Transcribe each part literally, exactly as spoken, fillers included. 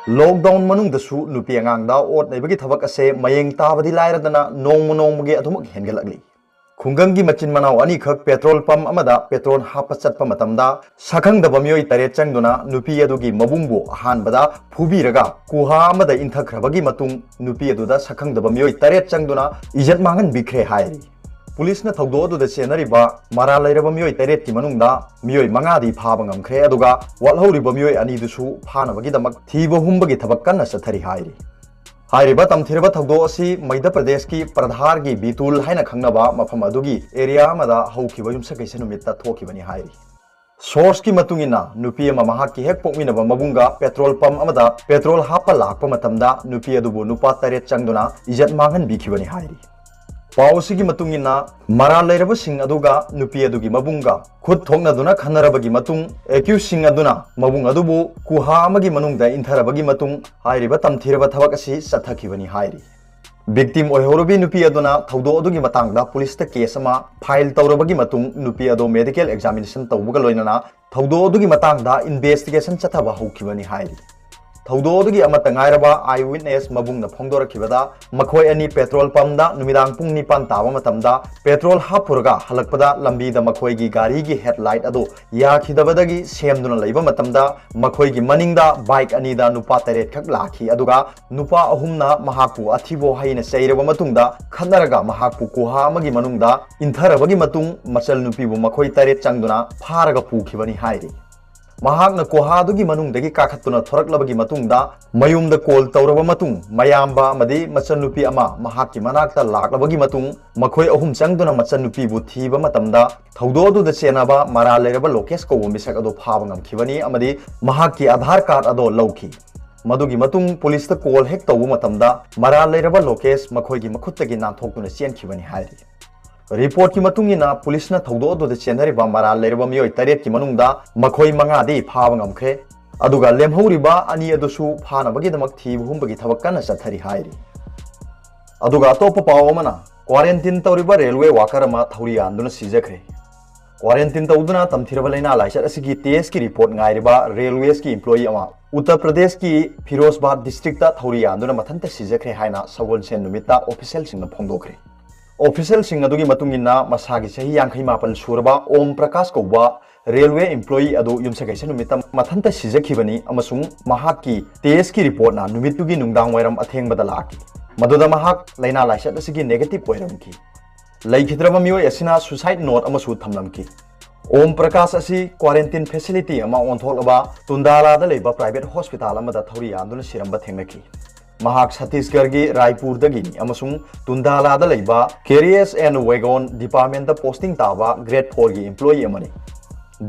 Lockdown ꯃꯅꯨꯡꯗꯁꯨ ꯅꯨꯄꯤ ꯑꯉꯥꯡꯗ ꯑꯣꯠ ꯅꯩꯕꯒꯤ ꯊꯕꯛ ꯑꯁꯦ ꯃꯌꯦꯡ ꯇꯥꯕꯗꯤ ꯂꯥꯏꯔꯗꯅ ꯅꯣꯡꯃ ꯅꯣꯡꯃꯒꯤ ꯑꯗꯨꯃꯛ ꯍꯦꯟꯒꯠꯂꯛꯂꯤ꯫ ꯈꯨꯡꯒꯪꯒꯤ ꯃꯆꯤꯟ ꯃꯅꯥꯎ ꯑꯅꯤꯈꯛ petrol pump ꯑꯃꯗ petrol ꯍꯥꯞꯄ ꯆꯠꯄ ꯃꯇꯝꯗ ꯁꯛꯈꯪꯗꯕ ꯃꯤꯑꯣꯏ ꯇꯔꯦꯠ ꯆꯪꯗꯨꯅ ꯅꯨꯄꯤ ꯑꯗꯨꯒꯤ ꯃꯕꯨꯡꯕꯨ ꯑꯍꯥꯟꯕꯗ ꯐꯨꯕꯤꯔꯒ ꯀꯨꯍꯥ ꯑꯃꯗ ꯏꯟꯊꯈ꯭ꯔꯕꯒꯤ ꯃꯇꯨꯡ ꯅꯨꯄꯤ ꯑꯗꯨꯗ ꯁꯛꯈꯪꯗꯕ ꯃꯤꯑꯣꯏ ꯇꯔꯦꯠ ꯆꯪꯗꯨꯅ ꯏꯖꯠ ꯃꯥꯡꯍꯟꯕꯤꯈ꯭ꯔꯦ ꯍꯥꯏꯔꯤ꯫ ꯄꯨꯂꯤꯁꯅ ꯊꯧꯗꯣꯛ ꯑꯗꯨꯗ ꯆꯦꯟꯅꯔꯤꯕ ꯃꯔꯥꯜ ꯂꯩꯔꯕ ꯃꯤꯑꯣꯏ ꯇꯔꯦꯠꯀꯤ ꯃꯅꯨꯡꯗ ꯃꯤꯑꯣꯏ ꯃꯉꯥꯗꯤ ꯐꯥꯕ ꯉꯝꯈ꯭ꯔꯦ, ꯑꯗꯨꯒ ꯋꯥꯠꯍꯧꯔꯤꯕ ꯃꯤꯑꯣꯏ ꯑꯅꯤꯗꯨꯁꯨ ꯐꯥꯅꯕꯒꯤꯗꯃꯛ ꯊꯤꯕ ꯍꯨꯝꯕꯒꯤ ꯊꯕꯛ ꯀꯟꯅ ꯆꯠꯊꯔꯤ ꯍꯥꯏꯔꯤ꯫ ꯍꯥꯏꯔꯤꯕ ꯇꯝꯊꯤꯔꯕ ꯊꯧꯗꯣꯛ ꯑꯁꯤ ꯃꯩꯙ꯭ꯌ ꯄ꯭ꯔꯗꯦꯁꯀꯤ ꯄ꯭ꯔꯙꯥꯔꯒꯤ ꯕꯤꯇꯨꯜ ꯍꯥꯏꯅ ꯈꯪꯅꯕ ꯃꯐꯝ ꯑꯗꯨꯒꯤ area ꯑꯃꯗ ꯍꯧꯈꯤꯕ ꯌꯨꯝꯁꯀꯩꯁ ꯅꯨꯃꯤꯠꯇ ꯊꯣꯛꯈꯤꯕꯅꯤ ꯍꯥꯏꯔꯤ꯫ Sourceꯀꯤ ꯃꯇꯨꯡ ꯏꯟꯅ, ꯅꯨꯄꯤ ꯑꯃ ꯃꯍꯥꯛꯀꯤ ꯍꯦꯛ ꯄꯣꯛꯃꯤꯟꯅꯕ ꯃꯕꯨꯡꯒ petrol pump ꯑꯃꯗ petrol ꯍꯥꯞꯄ ꯂꯥꯛꯄ ꯃꯇꯝꯗ ꯅꯨꯄꯤ ꯑꯗꯨꯕꯨ ꯅꯨꯄꯥ ꯇꯔꯦꯠ ꯆꯪꯗꯨꯅ ꯏꯖꯠ ꯃꯥꯡꯍꯟꯕꯤꯈꯤꯕꯅꯤ ꯍꯥꯏꯔꯤ꯫ ꯄꯥꯎ ꯑꯁꯤꯒꯤ ꯃꯇꯨꯡ ꯏꯟꯅ, ꯃꯔꯥꯜ ꯂꯩꯔꯕꯁꯤꯡ ꯑꯗꯨꯒ ꯅꯨꯄꯤ ꯑꯗꯨꯒꯤ ꯃꯕꯨꯡꯒ ꯈꯨꯠ ꯊꯣꯛꯅꯗꯨꯅ ꯈꯟꯅꯔꯕꯒꯤ ꯃꯇꯨꯡ, accusedꯁꯤꯡ ꯑꯗꯨꯅ ꯃꯕꯨꯡ ꯑꯗꯨꯕꯨ ꯀꯨꯍꯥ ꯑꯃꯒꯤ ꯃꯅꯨꯡꯗ ꯏꯟꯊꯔꯕꯒꯤ ꯃꯇꯨꯡ ꯍꯥꯏꯔꯤꯕ ꯇꯝꯊꯤꯔꯕ ꯊꯕꯛ ꯑꯁꯤ ꯆꯠꯊꯈꯤꯕꯅꯤ ꯍꯥꯏꯔꯤ꯫ Victim ꯑꯣꯏꯍꯧꯔꯕꯤ ꯅꯨꯄꯤ ꯑꯗꯨꯅ ꯊꯧꯗꯣꯛ ꯑꯗꯨꯒꯤ ꯃꯇꯥꯡꯗ ꯄꯨꯂꯤꯁꯇ case ꯑꯃ file ꯇꯧꯔꯕꯒꯤ ꯃꯇꯨꯡ, ꯅꯨꯄꯤ ꯑꯗꯨ medical examination ꯇꯧꯕꯒ ꯂꯣꯏꯅꯅ ꯊꯧꯗꯣꯛ ꯑꯗꯨꯒꯤ ꯃꯇꯥꯡꯗ investigation ꯆꯠꯊꯕ ꯍꯧꯈꯤꯕꯅꯤ ꯍꯥꯏꯔꯤ꯫ ꯊꯧꯗꯣꯛ ꯑꯗꯨꯒꯤ ꯑꯃꯠꯇ ꯉꯥꯏꯔꯕ eye witness ꯃꯕꯨꯡꯅ ꯐꯣꯡꯗꯣꯔꯛꯈꯤꯕꯗ, ꯃꯈꯣꯏ ꯑꯅꯤ petrol pumpꯗ ꯅꯨꯃꯤꯗꯥꯡ ꯄꯨꯡ ꯅꯤꯄꯥꯟ ꯇꯥꯕ ꯃꯇꯝꯗ petrol ꯍꯥꯞꯄꯨꯔꯒ ꯍꯜꯂꯛꯄꯗ ꯂꯝꯕꯤꯗ ꯃꯈꯣꯏꯒꯤ ꯒꯥꯔꯤꯒꯤ headlight ꯑꯗꯨ ꯌꯥꯈꯤꯗꯕꯗꯒꯤ ꯁꯦꯝꯗꯨꯅ ꯂꯩꯕ ꯃꯇꯝꯗ, ꯃꯈꯣꯏꯒꯤ ꯃꯅꯤꯡꯗ bike ꯑꯅꯤꯗ ꯅꯨꯄꯥ ꯇꯔꯦꯠꯈꯛ ꯂꯥꯛꯈꯤ, ꯑꯗꯨꯒ ꯅꯨꯄꯥ ꯑꯍꯨꯝꯅ ꯃꯍꯥꯛꯄꯨ ꯑꯊꯤꯕ ꯋꯥꯍꯩꯅ ꯆꯩꯔꯕ ꯃꯇꯨꯡꯗ, ꯈꯠꯅꯔꯒ ꯃꯍꯥꯛꯄꯨ ꯀꯨꯍꯥ ꯑꯃꯒꯤ ꯃꯅꯨꯡꯗ ꯏꯟꯊꯔꯕꯒꯤ ꯃꯇꯨꯡ, ꯃꯆꯜ ꯅꯨꯄꯤꯕꯨ ꯃꯈꯣꯏ ꯇꯔꯦꯠ ꯆꯪꯗꯨꯅ ꯐꯥꯔꯒ ꯄꯨꯈꯤꯕꯅꯤ ꯍꯥꯏꯔꯤ꯫ ꯃꯍꯥꯛꯅ ꯀꯨꯍꯥꯗꯨꯒꯤ ꯃꯅꯨꯡꯗꯒꯤ ꯀꯥꯈꯠꯇꯨꯅ ꯊꯣꯔꯛꯂꯕꯒꯤ ꯃꯇꯨꯡꯗ, ꯃꯌꯨꯝꯗ call ꯇꯧꯔꯕ ꯃꯇꯨꯡ, ꯃꯌꯥꯝꯕ ꯑꯃꯗꯤ ꯃꯆꯟꯅꯨꯄꯤ ꯑꯃ ꯃꯍꯥꯛꯀꯤ ꯃꯅꯥꯛꯇ ꯂꯥꯛꯂꯕꯒꯤ ꯃꯇꯨꯡ, ꯃꯈꯣꯏ ꯑꯍꯨꯝ ꯆꯪꯗꯨꯅ ꯃꯆꯟꯅꯨꯄꯤꯕꯨ ꯊꯤꯕ ꯃꯇꯝꯗ, ꯊꯧꯗꯣꯛ ꯑꯗꯨꯗ ꯆꯦꯟꯅꯕ ꯃꯔꯥꯜ ꯂꯩꯔꯕ ꯂꯣꯀꯦꯁ ꯀꯧꯕ ꯃꯤꯁꯛ ꯑꯗꯨ ꯐꯥꯕ ꯉꯝꯈꯤꯕꯅꯤ ꯑꯃꯗꯤ ꯃꯍꯥꯛꯀꯤ ꯑꯙꯥꯔ card ꯑꯗꯨ ꯂꯧꯈꯤ꯫ ꯃꯗꯨꯒꯤ ꯃꯇꯨꯡ ꯄꯨꯂꯤꯁꯇ call ꯍꯦꯛ ꯇꯧꯕ ꯃꯇꯝꯗ, ꯃꯔꯥꯜ ꯂꯩꯔꯕ ꯂꯣꯀꯦꯁ ꯃꯈꯣꯏꯒꯤ ꯃꯈꯨꯠꯇꯒꯤ ꯅꯥꯟꯊꯣꯛꯇꯨꯅ ꯆꯦꯟꯈꯤꯕꯅꯤ ꯍꯥꯏꯔꯤ꯫ Reportꯀꯤ ꯃꯇꯨꯡ ꯏꯟꯅ, ꯄꯨꯂꯤꯁꯅ ꯊꯧꯗꯣꯛ ꯑꯗꯨꯗ ꯆꯦꯟꯅꯔꯤꯕ ꯃꯔꯥꯜ ꯂꯩꯔꯕ ꯃꯤꯑꯣꯏ ꯇꯔꯦꯠꯀꯤ ꯃꯅꯨꯡꯗ ꯃꯈꯣꯏ ꯃꯉꯥꯗꯤ ꯐꯥꯕ ꯉꯝꯈ꯭ꯔꯦ, ꯑꯗꯨꯒ ꯂꯦꯝꯍꯧꯔꯤꯕ ꯑꯅꯤ ꯑꯗꯨꯁꯨ ꯐꯥꯅꯕꯒꯤꯗꯃꯛ ꯊꯤꯕ ꯍꯨꯝꯕꯒꯤ ꯊꯕꯛ ꯀꯟꯅ ꯆꯠꯊꯔꯤ ꯍꯥꯏꯔꯤ꯫ ꯑꯗꯨꯒ ꯑꯇꯣꯞꯄ ꯄꯥꯎ ꯑꯃꯅ, quarantine ꯇꯧꯔꯤꯕ railway worker ꯑꯃ ꯊꯧꯔꯤ ꯌꯥꯟꯗꯨꯅ ꯁꯤꯖꯈ꯭ꯔꯦ꯫ Quarantine ꯇꯧꯗꯨꯅ ꯇꯝꯊꯤꯔꯕ ꯂꯥꯏꯅꯥ ꯂꯥꯏꯆꯠ ꯑꯁꯤꯒꯤ test ꯀꯤ report ꯉꯥꯏꯔꯤꯕ Railways ꯀꯤ employee ꯑꯃ ꯎꯠꯇꯔ ꯄ꯭ꯔꯗꯦꯁꯀꯤ ꯐꯤꯔꯣꯖꯕꯥꯗ district ꯇ ꯊꯧꯔꯤ ꯌꯥꯟꯗꯨꯅ ꯃꯊꯟꯇ ꯁꯤꯖꯈ꯭ꯔꯦ ꯍꯥꯏꯅ ꯁꯒꯣꯜꯁꯦꯟ ꯅꯨꯃꯤꯠꯇ official ꯁꯤꯡꯅ ꯐꯣꯡꯗꯣꯛꯈ꯭ꯔꯦ꯫ Official ꯁꯤꯡ ꯑꯗꯨꯒꯤ ꯃꯇꯨꯡ ꯏꯟꯅ, ꯃꯁꯥꯒꯤ ꯆꯍꯤ ꯌꯥꯡꯈꯩ ꯃꯥꯄꯟ ꯁꯨꯔꯕ ꯑꯣꯝ ꯄ꯭ꯔꯀꯥꯁ ꯀꯧꯕ railway employee ꯑꯗꯨ ꯌꯨꯝꯁꯀꯩꯁ ꯅꯨꯃꯤꯠꯇ ꯃꯊꯟꯇ ꯁꯤꯖꯈꯤꯕꯅꯤ ꯑꯃꯁꯨꯡ ꯃꯍꯥꯛꯀꯤ test ꯀꯤ report ꯅ ꯅꯨꯃꯤꯠꯇꯨꯒꯤ ꯅꯨꯡꯗꯥꯡ ꯋꯥꯏꯔꯝ ꯑꯊꯦꯡꯕꯗ ꯂꯥꯛꯈꯤ꯫ ꯃꯗꯨꯗ ꯃꯍꯥꯛ ꯂꯥꯏꯅꯥ ꯂꯥꯏꯆꯠ ꯑꯁꯤꯒꯤ negative ꯑꯣꯏꯔꯝꯈꯤ꯫ ꯂꯩꯈꯤꯗ꯭ꯔꯕ ꯃꯤꯑꯣꯏ ꯑꯁꯤꯅ suicide note ꯑꯃꯁꯨ ꯊꯝꯂꯝꯈꯤ꯫ ꯑꯣꯝ ꯄ꯭ꯔꯀꯥꯁ ꯑꯁꯤ quarantine facility ꯑꯃ ꯑꯣꯟꯊꯣꯛꯂꯕ ꯇꯨꯟꯗꯥꯂꯥꯗ ꯂꯩꯕ private hospital ꯑꯃꯗ ꯊꯧꯔꯤ ꯌꯥꯟꯗꯨꯅ ꯁꯤꯔꯝꯕ ꯊꯦꯡꯅꯈꯤ꯫ ꯃꯍꯥꯛ ꯁꯠꯇꯤꯁꯒꯔꯒꯤ ꯔꯥꯏꯄꯨꯔꯗꯒꯤꯅꯤ ꯑꯃꯁꯨꯡ ꯇꯨꯟꯗꯥꯂꯥꯗ ꯂꯩꯕ carriage and wagon department ꯇ posting ꯇꯥꯕ grade four ꯒꯤ employee ꯑꯃꯅꯤ꯫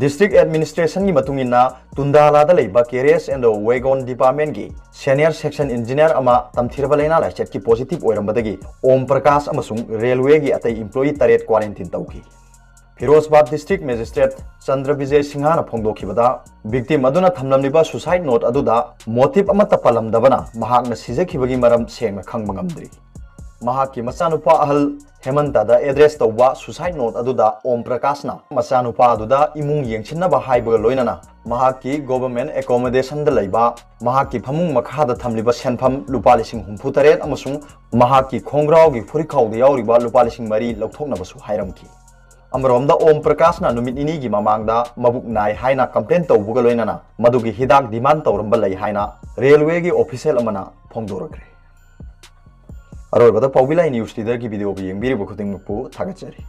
District administration ꯒꯤ ꯃꯇꯨꯡ ꯏꯟꯅ, ꯇꯨꯟꯗꯥꯂꯥꯗ ꯂꯩꯕ carriage and wagon department ꯀꯤ senior section engineer ꯑꯃ ꯇꯝꯊꯤꯔꯕ ꯂꯥꯏꯅꯥ ꯂꯥꯏꯆꯠꯀꯤ positive ꯑꯣꯏꯔꯝꯕꯗꯒꯤ ꯑꯣꯝ ꯄ꯭ꯔꯀꯥꯁ ꯑꯃꯁꯨꯡ railway ꯒꯤ ꯑꯇꯩ employee ꯇꯔꯦꯠ quarantine ꯇꯧꯈꯤ꯫ ꯐꯤꯔꯣꯖꯕꯥꯗ district magistrate Chandra Bijay ꯁꯤꯡꯍꯥꯅ ꯐꯣꯡꯗꯣꯛꯈꯤꯕꯗ, victim ꯑꯗꯨꯅ ꯊꯝꯂꯝꯂꯤꯕ suicide note ꯑꯗꯨꯗ motive ꯑꯃꯠꯇ ꯄꯜꯂꯝꯗꯕꯅ ꯃꯍꯥꯛꯅ ꯁꯤꯖꯈꯤꯕꯒꯤ ꯃꯔꯝ ꯁꯦꯡꯅ ꯈꯪꯕ ꯉꯝꯗ꯭ꯔꯤ꯫ ꯃꯍꯥꯛꯀꯤ ꯃꯆꯥꯅꯨꯄꯥ ꯑꯍꯜ ꯍꯦꯃꯟꯇꯗ address ꯇꯧꯕ suicide note ꯑꯗꯨꯗ ꯑꯣꯝ ꯄ꯭ꯔꯀꯥꯁꯅ ꯃꯆꯥꯅꯨꯄꯥ ꯑꯗꯨꯗ ꯏꯃꯨꯡ ꯌꯦꯡꯁꯤꯟꯅꯕ ꯍꯥꯏꯕꯒ ꯂꯣꯏꯅꯅ ꯃꯍꯥꯛꯀꯤ government accommodation ꯗ ꯂꯩꯕ ꯃꯍꯥꯛꯀꯤ ꯐꯃꯨꯡ ꯃꯈꯥꯗ ꯊꯝꯂꯤꯕ ꯁꯦꯟꯐꯝ ꯂꯨꯄꯥ ꯂꯤꯁꯤꯡ ꯍꯨꯝꯐꯨ ꯇꯔꯦꯠ ꯑꯃꯁꯨꯡ ꯃꯍꯥꯛꯀꯤ ꯈꯣꯡꯒ꯭ꯔꯥꯎꯒꯤ ꯐꯨꯔꯤꯠꯈꯥꯎꯗ ꯌꯥꯎꯔꯤꯕ ꯂꯨꯄꯥ ꯂꯤꯁꯤꯡ ꯃꯔꯤ ꯂꯧꯊꯣꯛꯅꯕꯁꯨ ꯍꯥꯏꯔꯝꯈꯤ꯫ ꯑꯃꯔꯣꯝꯗ, ꯑꯣꯝ ꯄ꯭ꯔꯀꯥꯁꯅ ꯅꯨꯃꯤꯠ ꯅꯤꯅꯤꯒꯤ ꯃꯃꯥꯡꯗ ꯃꯕꯨꯛ ꯅꯥꯏ ꯍꯥꯏꯅ complain ꯇꯧꯕꯒ ꯂꯣꯏꯅꯅ ꯃꯗꯨꯒꯤ ꯍꯤꯗꯥꯛ demand ꯇꯧꯔꯝꯕ ꯂꯩ ꯍꯥꯏꯅ railway ꯒꯤ official ꯑꯃꯅ ꯐꯣꯡꯗꯣꯔꯛꯈ꯭ꯔꯦ꯫ ꯑꯔꯣꯏꯕꯗ ꯄꯥꯎꯕꯤ ꯂꯥꯏ news leader ꯒꯤ video ꯕꯨ ꯌꯦꯡꯕꯤꯔꯤꯕ ꯈꯨꯗꯤꯡꯃꯛꯄꯨ ꯊꯥꯒꯠꯆꯔꯤ꯫